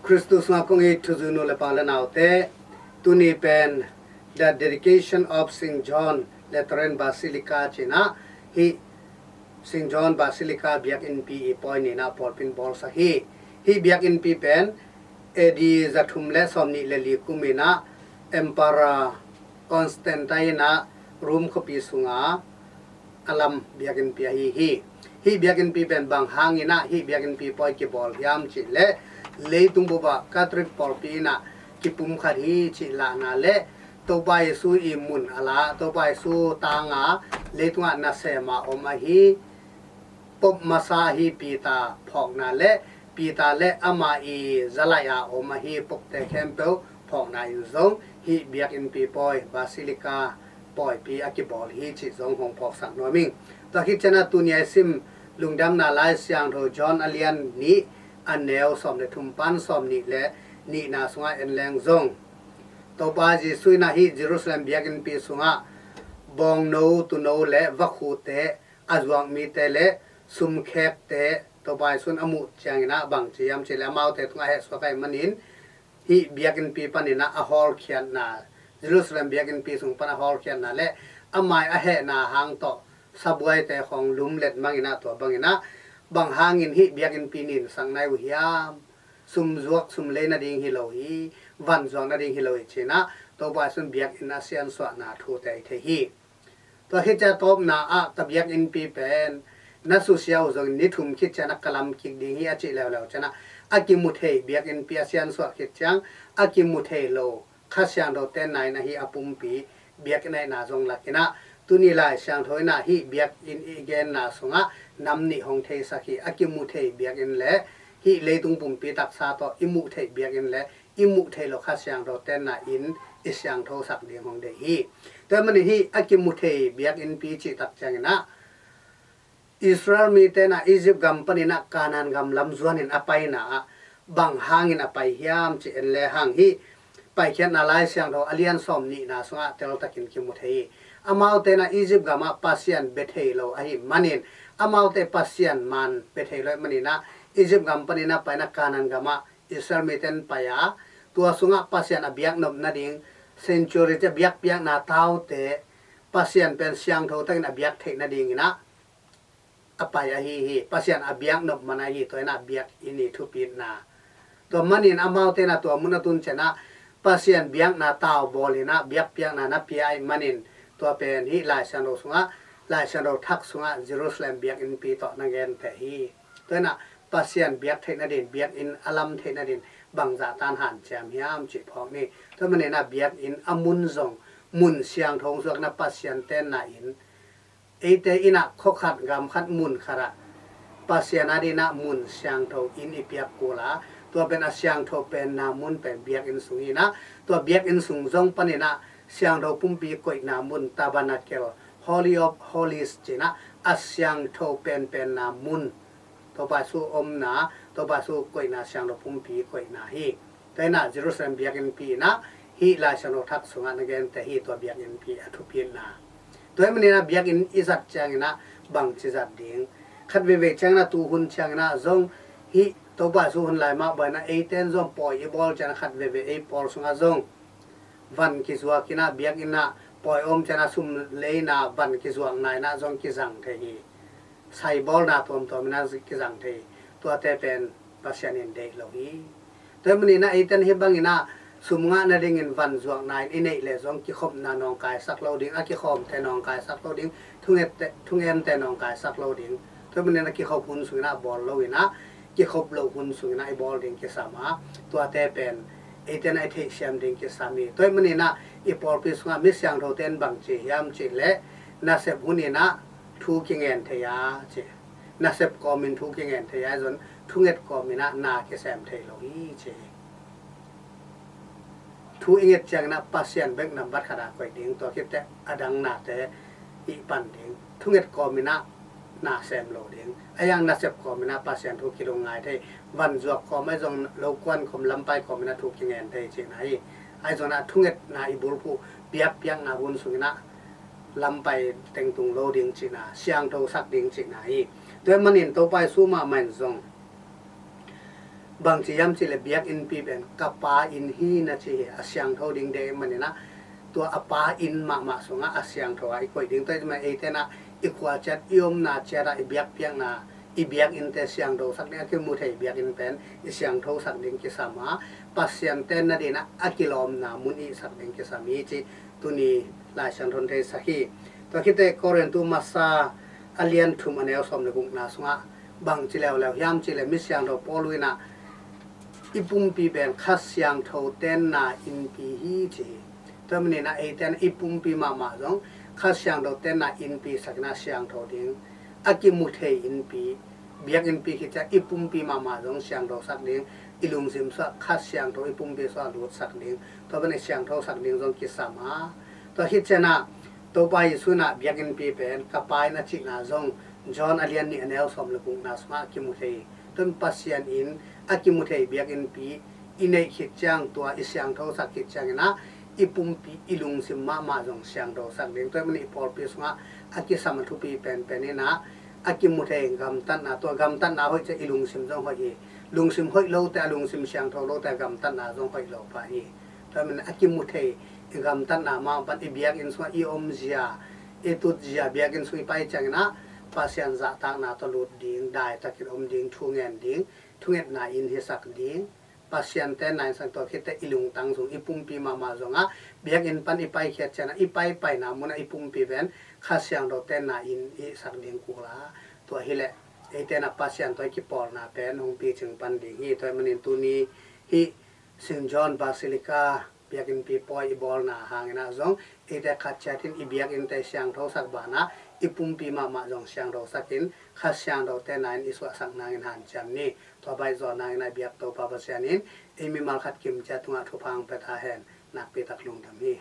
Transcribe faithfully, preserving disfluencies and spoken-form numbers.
Khristu sungah kong it thuzui nu le pa le naute, tuni pen The Dedication of Saint John Lateran Basilica ci-in ah, hih Saint John Basilica biakinnpi i pawi ni-in ah pawlpi in bawlsak hi. Hih biakinnpi pen A D za thum le sawmnih le li kum in ah Emperor Constantine in ah Rome khuapi sungah a lam biakinnpi ahi hi. Hih biakinnpi pen bang hangin ah hih biakinnpi pawi kibawl hiam cih leh, leitung bup ah Catholic pawlpi in ah kipumkhat hi cih lahna le Topa Jesu i mun a la, Topa Jesu tang a leitungah nasem a om ahi Pope masa ahi Peter phawkna le Peter le ama i zalaih a om ahi Pope te khempeuh phawkna in zong hih biakinnpi pawi, Basilica pawipi a kibawl hi cih zong hong phawksak nuam ing. Tua khit ciangin ah tuni a i sim Lungdamna Lai Siangtho John a lian nih, a neu sawm le thum pan sawmnih le nihna sungah en leng zong, Topa Jesu in ah hih Jerusalem biakinnpi sungah bawngno, tuuno le vakhute, a zuak mite le sumkhekte Topa Jesu in a muh ciangin ah bang ci hiam cih leh, amaute tungah hehsuak ahih manin hih biakinnpi panin ah a hawlkhiatna, Jerusalem biakinnpi sung pan a hawlkhiatna le ama i a hehna hang tawh sabuaite khawng lumlet mang in ah, tua bangin ah bang hangin hih biakinnpi ninsak nai uh hiam, sum zuak sum lei nading hi lo hi, van zuak nading hi lo hi ci-in ah Topa Jesu in biakinn a siansuahna thute i thei hi. Tua khit ciang a tawpna ah, ka biakinnpi pen na susia uh zongin ni thum khit ciang ah ka lam kik ding hi a cih leuleu ciang ah, a kimu thei biakinnpi a siansuah khit ciang a kimu thei lo Kha Siangtho tenna in ahi a pumpi biakinn ahihna zong lak in ah, tuni Lai Siangtho in ah hih biakinn i genna sungah nam nih hong theisak hi. A kimu thei biakinn le hih leitung pumpi taksa tawh i muh theih biakinn le i muh theih loh Kha Siangtho tenna in i siangthosak ding hong deih hi. Tua ahih manin hih a kimu thei biakinnpi cih tak ciangin ah, Israel mite in ah Egypt gam panin ah Canaan gam lam zuanin a paina ah bang hangin a pai hiam cih en lehang, hih Paikhiatna Lai Siangtho a lian sawmnihna sungah teltakin kimu thei hi. Amaute in ah Egypt gamah Pasian bia thei lo ahih manin, amaute Pasian maan bia thei lo ahih manin ah Egypt gam panin a paina Canaan gamah Israel mite in pai a, tua sungah Pasian a biaknop nading, sanctuary ci a biakpiakna taute, Pasian pen siangtho takin a biak theih nadingin ah a pai ahi hi. Pasian a biaknop man ahi, tua in ah biakinn i thupitna. Tua manin amaute in ah tua mun a tun ciang ah Pasian biakna tau bawl in ah biakpiakna na pia ahih manin, tua pen hih Lai Siangtho sungah, Lai Siangtho thak sungah Jerusalem biakinnpi tawh na genteh hi. Tua in ah Pasian biak theih nadin, biakinn a lam theih nadin bangzah tan hanciam hiam cih phawk ni. Tua manin ah biakinn a mun zong mun siangtho hong suakna Pasian tenna in, eite in ah khua khat gam khat mun khat ah Pasian adin ah mun siangtho inn i piak kul a, tua pen a siangtho penna mun pen biakinn sung hi in ah, tua biakinn sung zong panin ah siangtho pumpi koihna mun, tabernacle, Holy of Holies ci-in ah, a siangtho penpenna mun, Topa Jesu omna, Topa Jesu koihna, siangtho pumpi koihna hi. Tua in ah Jerusalem biakinnpi in ah hih Lai Siangtho thak sungah na genteh hi, tua biakinnpi a thupitna. Tua ahih manin ah biakinn i zat ciangin ah bangci zat ding. Khat veivei ciangin ah, tu hun ciangin ah zong, hih Topa Jesu hun lai mah bangin ah eite in zong pawi i bawl ciangin ah khat veivei ei pawl sungah zong van kizuak in ah, biakinn ah pawi om ciangin ah sum leina, van kizuakna in ah zong kizang thei hi. Sai bawlna tuamtuam in ah kizang thei hi. Tuate pen Pasian in deih lo hi. Tua ahih manin ah eite in hih bangin ah sum ngah nadingin van zuakna in i neih leh zong kikhopna nawngkaisak lo ding, a kikhawmte nawngkaisak lo ding, thungette, thungemte nawngkaisak lo ding. Tua ahih manin ah kikhop hun sungin ah bawl lo in ah, kikhop loh hun sungin ah i bawl ding kisam a, tuate pen eite in ah i theihsiam ding kisam hi. Tua ahih manin ah i pawlpi sungah mi siangthote in bang ci hiam cih leh, nasep hun in ah thu kingen thei a ci. Nasep kawmin thu kingen thei a, ahi zong thunget kawmin ah na kisem thei lo hi ci. Thu i nget ciangin ah Pasian bek nambat khat ah koih ding, tua khit teh a dang nate i pan ding. Thunget kawmin ah na sem lo ding. A yang nasep kawmin ah Pasian thu kilungngai thei. Van zuak kawm ahi zong, lo kuan kawm, lampai kawmin ah thu kingen thei cihna hi. Ahi zongin ah thungetna i bulphuh, biakpiakna hun sungin ah lampai teng tung lo ding cihna, siangthosak ding cihna hi. Tua ahih manin Topa Jesu mahmah in zong Bangci hiam cih leh biakinnpi pen ka Pa inn hi na ci hi, a siangtho ding deih manin ah tua a Pa inn mahmah sungah a siangtho ah i koih ding. Tua ahih manin eite in ah i khua ciat, i omna ciat ah i biakpiakna, i biakinnte siangthosak ding, a kimu thei biakinn pen i siangthosak ding kisam a, Pasian tenna dingin ah a kilawmna mun ihsak ding kisam hi cih tuni Lai Siangtho in theisak hi. Tua khit teh Korintu masa a lian thum a neu sawm le gukna sungah bangci leuleu hiam cih leh mi siangtho Paul in ah i pumpi pen Kha Siangtho tenna innpi hi ci hi. Tua manin ah eite in ah i pumpi mahmah zong Kha Siangtho tenna innpi sak in ah siangtho ding, a kimu thei innpi, biakinnpi khit ciang i pumpi mahmah zong siangthosak ding, i lungsim sungah Kha Siangtho i pumpi sungah lutsak ding, tua pen i siangthosak ding zong kisam a. Tua khit ciang ah Topa Jesu in ah biakinnpi pen ka Pa inn a cihna zong John a lian nih a neu sawm le gukna sungah a kimu thei hi. Tua pen Pasian inn a kimu thei biakinnpi i neih khit ciang, tua i siangthosak khit ciangin ah i pumpi, i lungsim mahmah zong siangthosak ding. Tua ahih manin i pawlpi sungah a kisam a thupi penpen in ah a kimu thei gamtatna, tua gamtatna hoih ciang i lungsim zong hoih hi. Lungsim hoih lote, a lungsim siangtho lote a gamtatna zong hoih lo pah hi. Tua ahih manin a kimu thei i gamtatna mah pan i biakinn sungah i omzia, i tutzia, biakinn sung i pai ciangin ah Pasian zahtakna tawh lut ding, daitakin om ding, thu ngen ding, thungetna inn hisak ding, Pasian tenna inn sak, tua khit teh i lungtang sung, i pumpi mahmah zong ah biakinn pan i paikhiat ciang ah i paipaina mun ah i pumpi pen Kha Siangtho tenna inn ihsak ding kul a. Tua hi leh eite in ah Pasian tawh i kipawlna pen hong picing pan ding hi. Tua ahih manin tuni hih Saint John Basilica biakinnpi pawi i bawlna hangin ah zong eite khat ciat in i biakinnte siangthosak banah i pumpi mahmah zong siangthosak in Kha Siangtho tenna inn i suahsak nangin hanciam ni. Tua baih zawh nangin ah i biak Topa Pasian in ei mimal khat kim ciat tungah thupha hong pia ta hen. Nakpi tak lungdam hi.